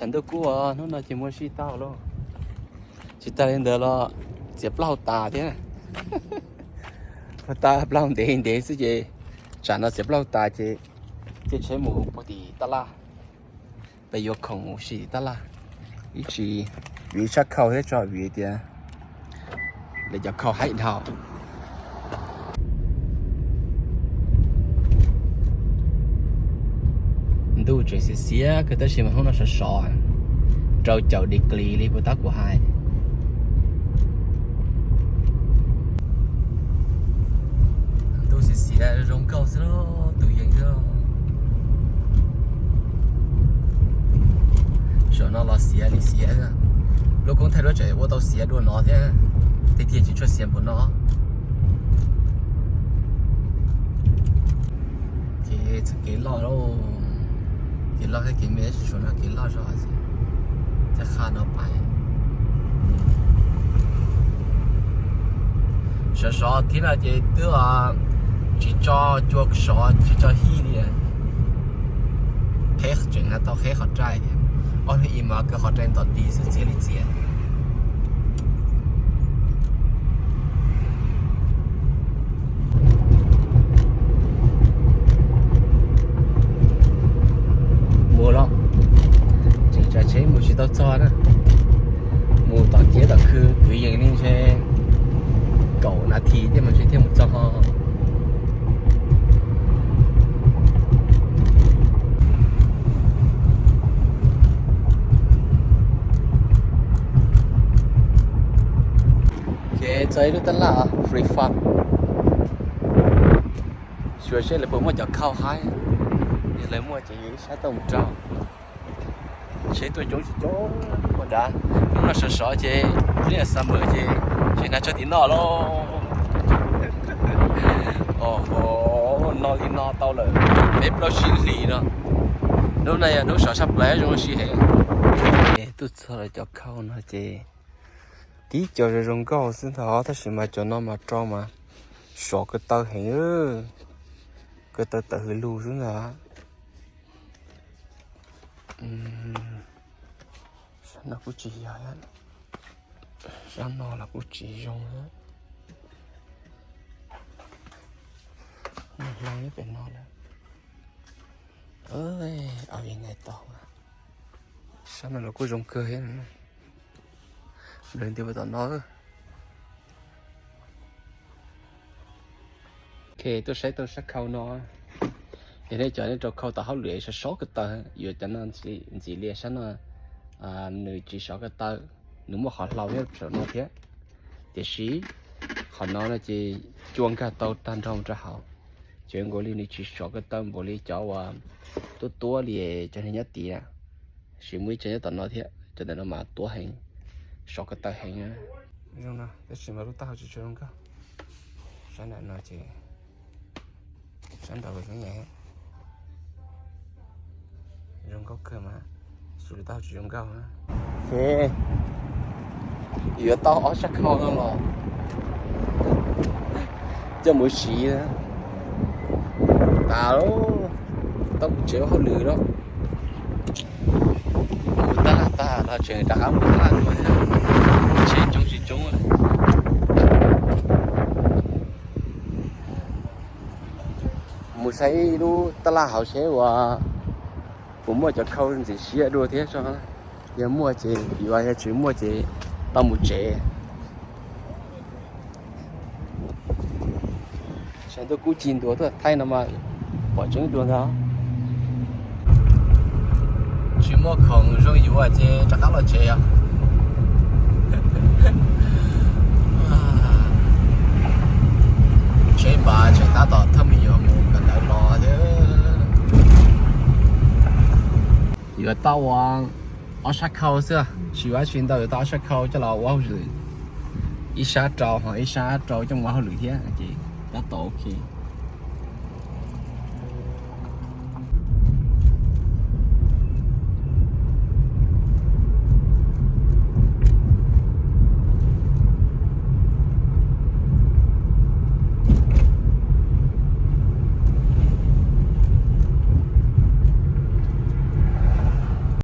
Tshav ntuj kub os, hnub no ces muaj sij tau lauj. Tsis tas li ntawd los txiav plaub hau tas thiab. Plaub hau tas, plaub hau ntev ntev xwb ces tsam no txiav plaub hau tas ces caij tsheb mus puag tim tab laj, peb yuav khoom mus si tim tab laj. Ib tsis vim sab khau thiab tso vim tias lawv cov khau haib dhau. Ntuj tseem xiav xiav kawg tab sis mas hnub no sov sov, rau caum degree li puas tab kuv hais. Ntuj xiav xiav zoo nkauj xwb, tus yees xwb. Saum no los xiav li xiav. Lub koob thaij duab tseem ua tau xiav dua no thiab, tiag tiag tsis tshua xiav npaum no. Kev txoj kev loj lauj, kev loj thiab kev me, tab sis saum no kev loj zog xwb. Caj qha no pais. Sov sov thiab no ces twb tsis tso cua sov tsis tso hij li. Qheb tseem hnav tau qheb qhov rai thiab. Ob hnub ib mas kawg qhov rai ntom nti xwb txiav li txiav. Mus los, tseem tsav tsheb mus tsis tau txog na. Mus tom kiab tom khw kwv yees li ntshe kaum nas this thiab mas ntshe thiaj mus txog. Txog ib lub tab laj Free Farm. Xyuas seb lawv puas muaj cov khau haib. Yog lawv muaj ces yus ib sab tuaj mus rau. Tsheb tuaj coob tsis coob ua nrad. Hnub no sov sov ces, hnub no summer ces tsis hnav tsho tim no lauj. Os, no li no tau lawm peb plaub tsib hlis no. Hnub no yog hnub sov tshaj plaws zoo ua si heev. Tuaj txog lawv cov khau no ces tib co zoo zoo nkauj xwb ntag tab sis mas cov no mas rau mas sov ko taw heev, ko taw tawm hws lug xwb ntag. Sab no kuj tsis yog, sab no los kuj tsis zoo. Nws hlau nyob pem no lawm. Au, yeej nais tau. Sab no los kuj zoo kawg thiab. Lawv nti ua tom no. Ok, tuaj saib tau sab khau no. Yog nej cov nej rau khau tom hauj lwm sov sov ko taw, yuav cov no ntxiv li sab no nws tsis sov ko taw, nws muaj qhov hlau nyob saum no thiab. Tiam sis qhov no no ces cua nkag tau tag nrho rau hauv, ces nkaus li nws tsis sov ko taw npaum li cov uas tuab tuab li cov neeg nyob tid. Sis muaj ib co nyob tom no thiab, cov ntawm no mas tuab heev, sov ko taw heev. Zoo no tab sis mas lub taub hau tsis tshua zoo nkauj. Sab nram no ces, sab nraud zoo nyam, zoo nkauj kawg mas, tab sis lub taub hau tsis zoo nkauj. Yuav tau ob sab khau no los coj mus siv tas, tau mus tsev ua hauj lwm lawm. Mus tag tag los tseem rov qab mus tag dua thiab, tsheb coob tsis coob. Mus saib ib lub tab laj hauv seb uas puas muaj cov khau ntxim siab dua thiab tso. Yog muaj ces yuav, yog tsis muaj ces tau mus tsev. Tshav ntuj kub ci ntua tuaj Thaib no mas pom tseeb dua ntag. Tsis muaj khoom zoo yuav ces rov qab los tsev os. Tsheb npav tsheb tab tom thauj me nyuam mus kawm ntawv los thiab. Yuav tau ua ob sab khau xwb, tsis ua tsis ntau, yuav tau ob sab khau coj los ua hauj lwm. Ib sab rau ho ib sab rau coj mus ua hauj lwm thiab ces tab tom ok.